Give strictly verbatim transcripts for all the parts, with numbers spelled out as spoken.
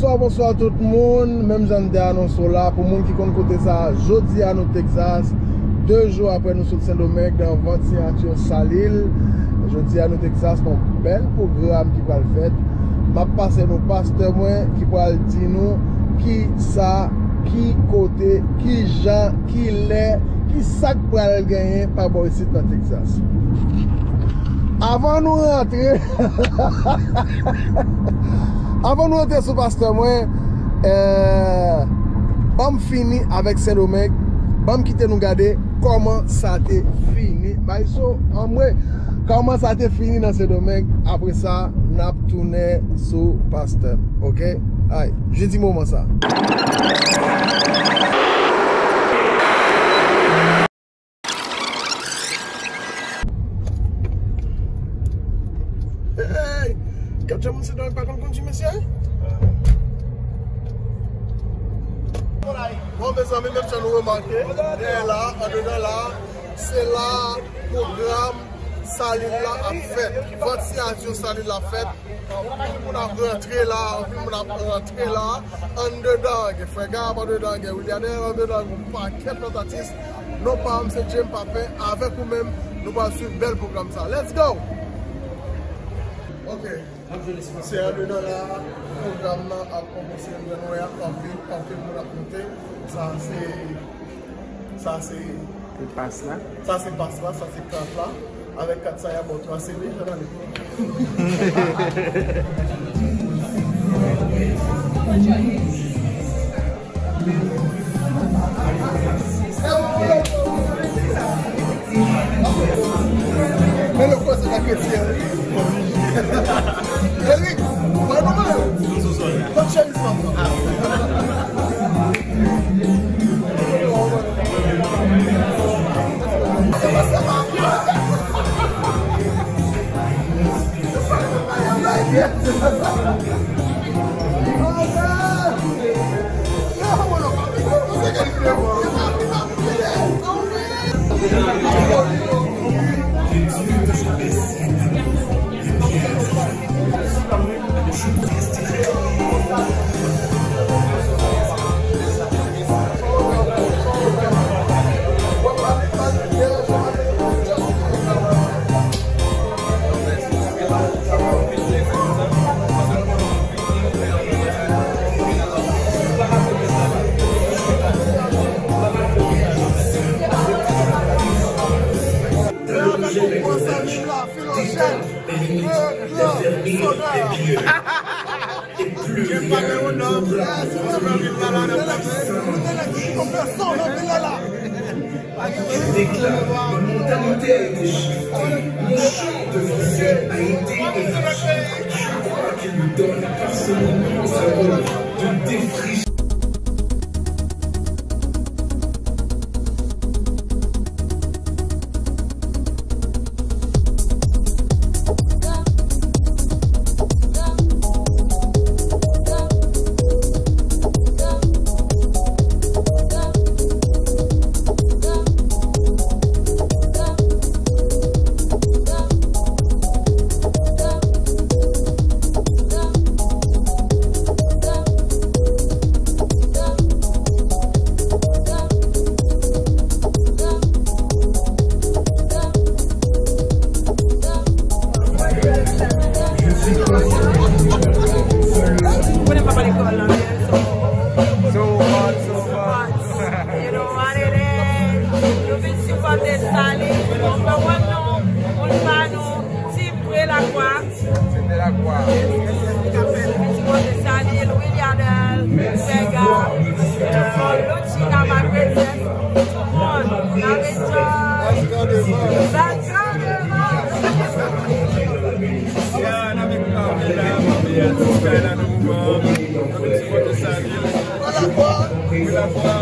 Bonswa, bonswa tout moun. Menm jan m te anonse w la, pou moun ki konn kote sa, jodi a nou Texas, de jou apre nou sot Sendomeng, nan vant siyati Salil. Jodi a nou Texas, yon bèl pwogram ki pral fèt. M ap pase nou pastè mwen ki pral di nou ki sa, ki kote, ki jan, ki lè, ki sa k pral genyen pa bò isit nan Texas. Avan nou rantre, avan nou rantre sou pastè mwen, eh, ban m fini avèk Sendomeng, ban m kite nou gade kòman sa te fini. Maestro, anmwe, kòman sa te fini nan Sendomeng, apre sa, n ap tounen sou pastè m, oke? Ay, jodi moman sa. Hey! Kèt jan moun se dan pa konn kondui, mesye? Bon, mezanmi, menm jan nou remake, dèyè la, andedan la, se la pwogram Salil la ap fèt. Vant siyati Salil la ap fèt. Anpil moun ap rantre la, anpil moun ap rantre la. Andedan, gen Frè Gab andedan, gen Willianer andedan, gen yon pakèt lòt atis. Non pa m se James Papin, avèk ou menm, nou pral swiv bèl pwogram sa. Let's go! Ok. Se andedan la, pwogram nan ap kòmanse, nou wè anpil, anpil moun ap monte. Sa se, sa se Pou pas la. Sa se pas la, sa se kat la. Avèk kat sa, y ap ba w twa C D, jan ale. Men le kò se la kretyen. Eric, wè nou mwen. Kot chemiz fanm nan? Avèk yon gwo sèvis la, Filojèn, le gran sonè. Je déclare, ma mentalité a été changée. Mon champ de vision a été élargi. Je crois que nous donnons par ce moment, nous avons de défricher. So hot, so hot. You know what it is. Nou vin sipòte Salil. Nou fè wè nou, moun pa nou, Team Prelakwa. Team Prelakwa. Vin sipòte Salil, Willianer, Sega, Lucina, Malgré Zèf, tout moun. N ap enjoy. Bèl kannaval. Yeah, n ap enjoy la, manmi, a ti kay la nan moman. N ap enjoy Salil. Prelakwa. Prelakwa.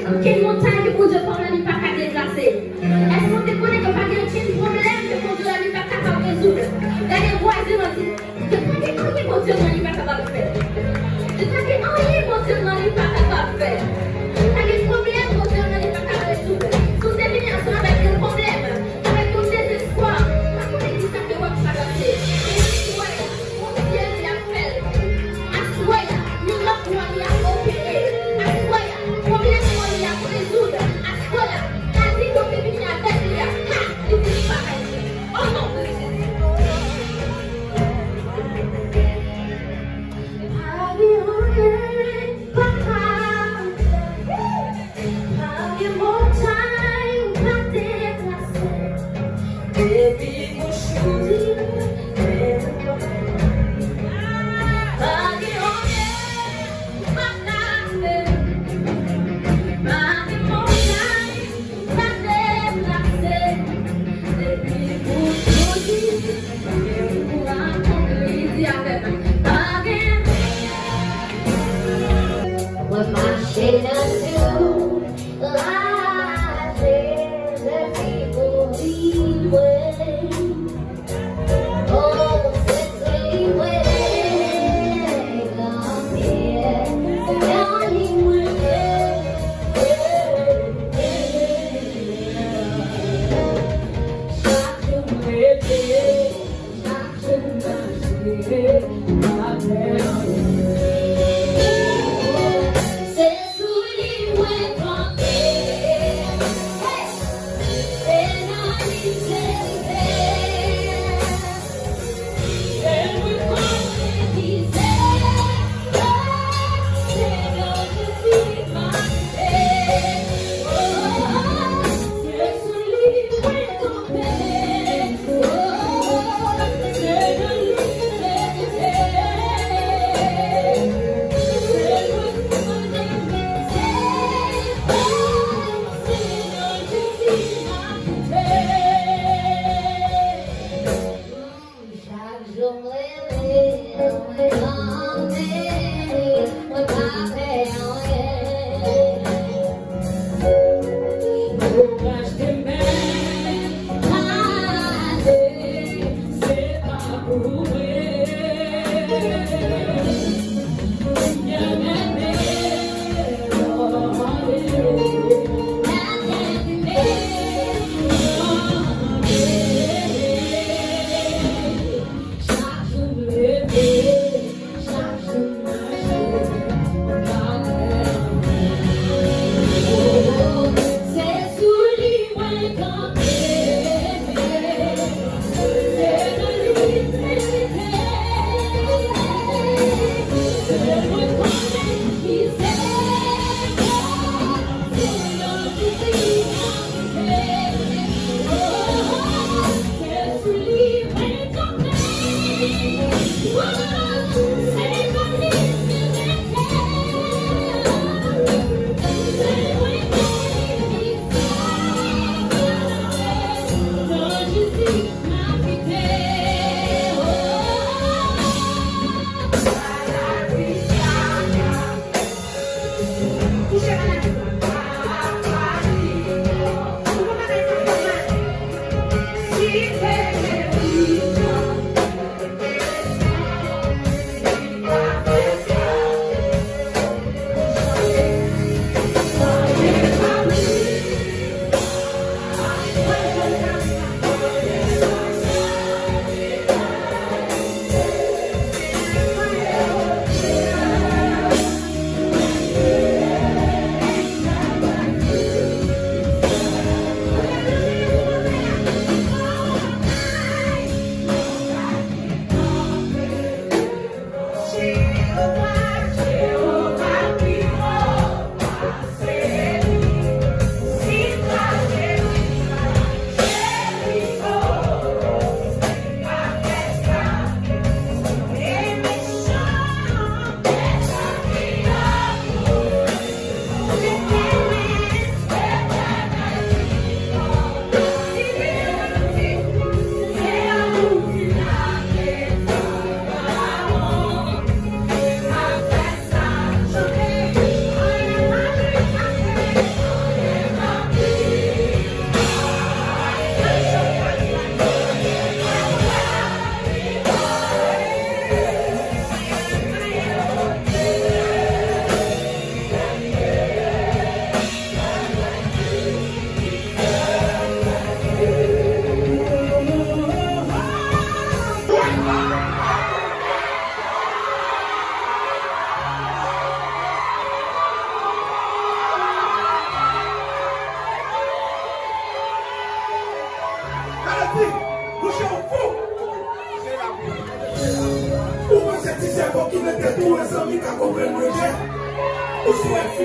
Okenn montay ke Bondye pa w la li pa ka deplase. Èske w te konnen ke pa gen okenn pwoblèm ke Bondye w la li pa kapab rezoud? Gade vwazen an, di, ke pa gen anyen Bondye w la li pa kapab fè. Ke pa gen anyen Bondye w la li pa kapab fè. Pa gen pwoblèm Bondye w la li pa kapab rezoud. Si w te vini ansanm avèk yon pwoblèm, avèk yon dezespwa, pa konnen kisa ke w ap travèse. Men aswè a, Bondye li ap fè l. Aswè a, mirak mwen li ap opere. Aswè a, pwoblèm mwen li ap rezoud. Aswè a, kazi ke w te vini avèk li a, ha, li vin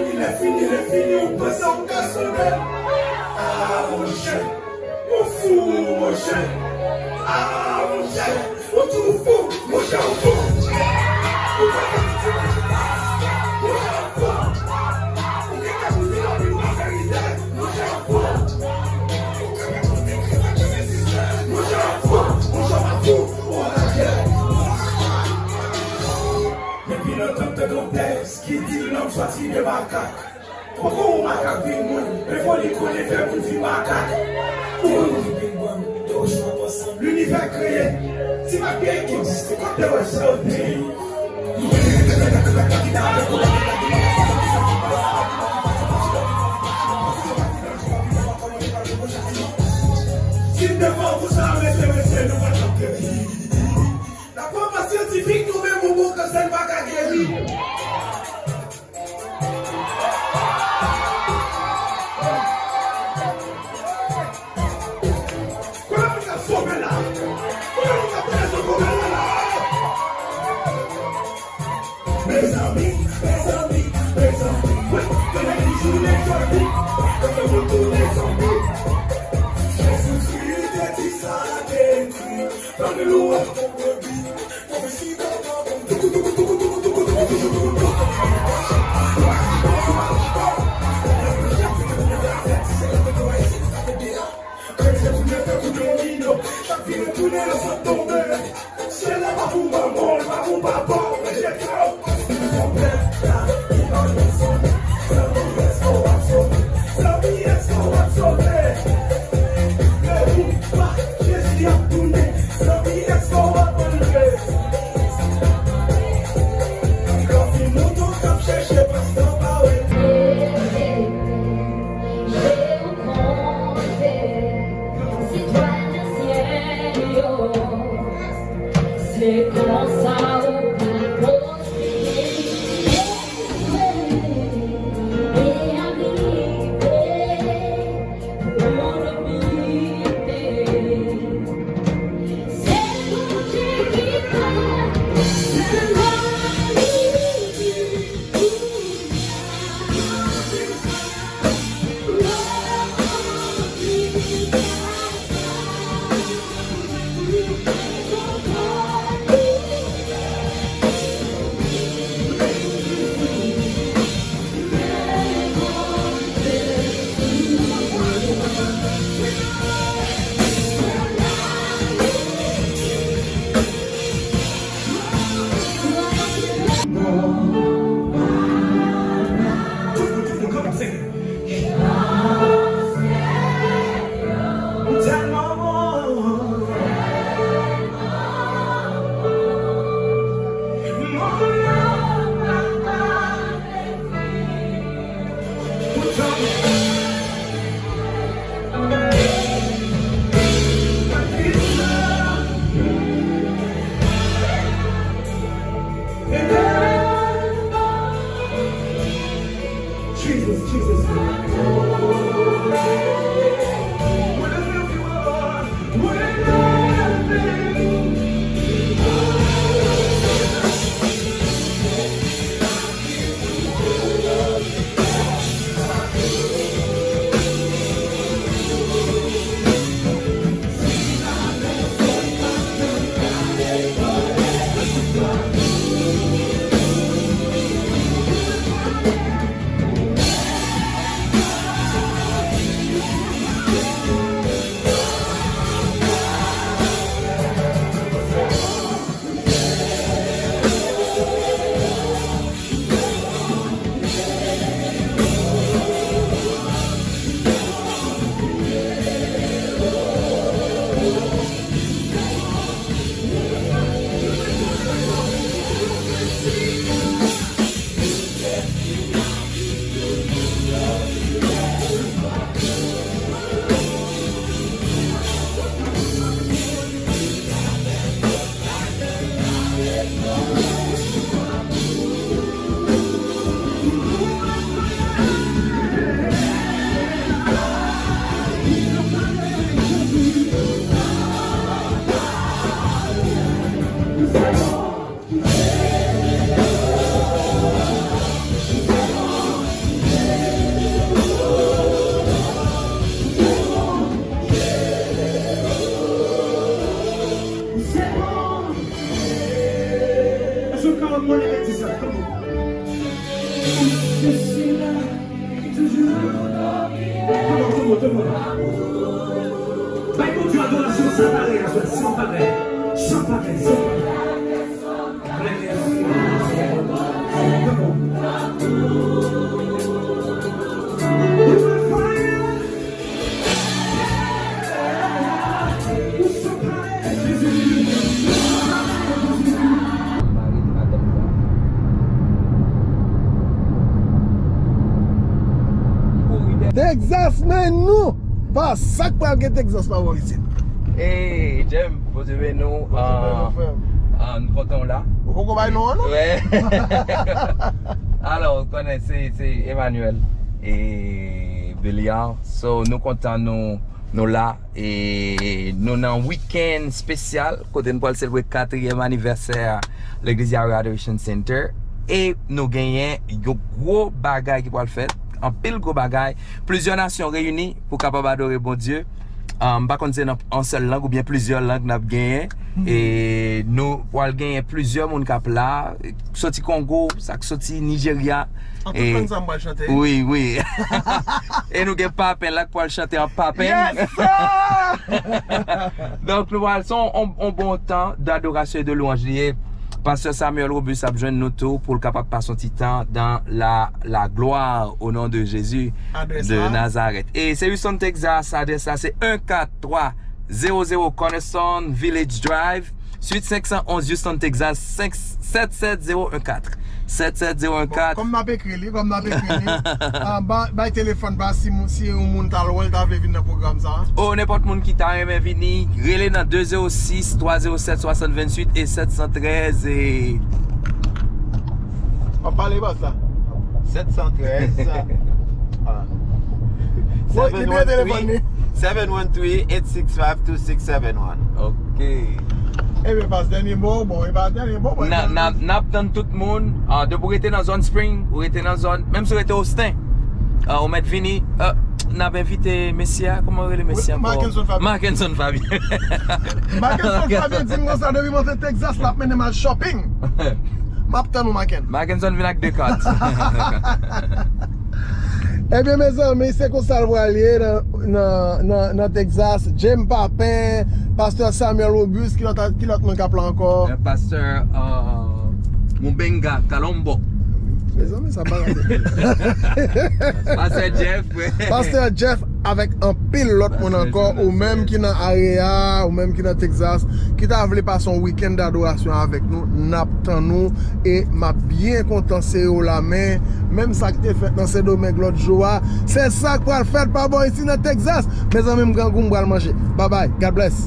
Lè fini, lè fini, ou panse ou ka sove. Ah, monchè, ou fou, monchè. Ah, monchè, ou tou fou, monchè, ou fou. Ou pa ka di monchè, ou fou. Ou gentan di lavi pa verite, monchè, ou fou. Ou gentan di kretyen, monchè, ou fou, monchè, ou fou. Ou raje. Depi lontan te gen yon tèks ki di lòm sòti de makak. Poko wè makak vin moun, men fò li konnen fè moun vin makak. Ou konnen ki vin moun, de yon jou ap ansanm. Linivè kreye. Ti makak ki egziste, kote wè sa yo te ye? Si m te fè w konsa, mesye, mesye, nou pa t ap geri. Nan pwòp syantifik, nou menm, yon bon kansè n pa ka geri. Konbyen moun k ap sove la? Konbyen moun k ap prezan kòmè la? Mezanmi, mezanmi, mezanmi, wi, fè nèg li jounen jodi, fè moun tounen zonbi. Jezikri te di sa te ekri, ban nou lwè. Syèl la pa pou manman, pa pou papa, rejte yo. Se konsa ou ka posede. Jesus, Jesus. Bay Bondye adorasyon san parèy aswè, san parèy, san parèy, san parèy. Texas, men nou pa sa k pral gen Texas pa bò isit. Hey, Jem, Bondye beni w. Bondye beni w, frè m. Ah, nou kontan w la. Ou poko bay non an, non? Wè. Alò, ou konnen se, se Emmanuel e Belial. So, nou kontan nou, nou la. E nou nan weekend espesyal kote nou pral selebre katriyèm anivèsè Legliz Yahweh Adoration Center. E nou genyen yon gwo bagay ki pral fèt, anpil gwo bagay. Plizyè nasyon reyini pou kapab adore Bondye. Ah, m pa konn se nan yon sèl lang oubyen plizyè lang n ap genyen. E nou pral genyen plizyè moun k ap la, soti Kongo, sa k soti Nijerya. An tout lang sa m pral chante. Wi, wi. E nou gen Papen la k pral chante an Papen. Yes, sir! Donk, nou pral, se yon, yon, yon bon tan d'adorasyon e de lwanj li ye. Pastè Samuel Robus ap jwenn nou tou pou l kapab pase yon ti tan dans la, la gloire au nom de Jésus de Nazareth. E se Houston, Texas, adrès la se un quatre trois zéro zéro Cornerstone Village Drive, suite cinq cent onze, Houston, Texas, sèt sèt zéro un quatre. Sèt sèt zéro un quatre. Bon, kòm n ap ekri li, kòm n ap ekri li, ah, ba-, bay telefòn pa si, si yon moun ta lwen, ta vle vin nan pwogram sa. Oh, nenpòt moun ki ta renmen vini, rele nan deux zéro six trois zéro sept soixante vingt-huit e sept cent treize e... W ap pale baz la. Sept cent treize. Ah. Seven one three, seven one three, eight six five, two six seven one. Ok. Ebyen, pas dènye mo, bon, e pa dènye mo, bon, n ap tann tout moun. Ah, depi w rete nan zòn Spring, ou rete nan zòn, menm si w rete Austin, ah, ou mèt vini. Ah, n ap envite mesye a, kòman w rele mesye a ankò? Markenson Fabien. Markenson Fabien. Markenson Fabien di m konsa, depi m antre Texas, l ap mennen m al shopping. M ap tann ou, Maken. Mackenson vin ak de kat. Ebyen, mezanmi, se konsa l pral ye nan, nan, nan, nan Texas. Jem Papin, pastè Samuel Robus, ki lòt, ki lòt moun k ap la ankò? Euh, pastè, euh, Mubenga Kalombo. Mezanmi, sa bagay. Pastè Jeff. Pastè Jeff avèk anpil lòt moun ankò, ou menm ki nan area, ou menm ki nan Texas, ki ta vle pase yon weekend d'adorasyon avèk nou, n ap tann ou, e m ap byen kontan sere w lamen. Menm sa ki te fèt nan Sendomeng lòt jou a, se sa k pral fèt pa bò isi nan Texas. Mezanmi, m grangou, m pral manje. Babay, God bless.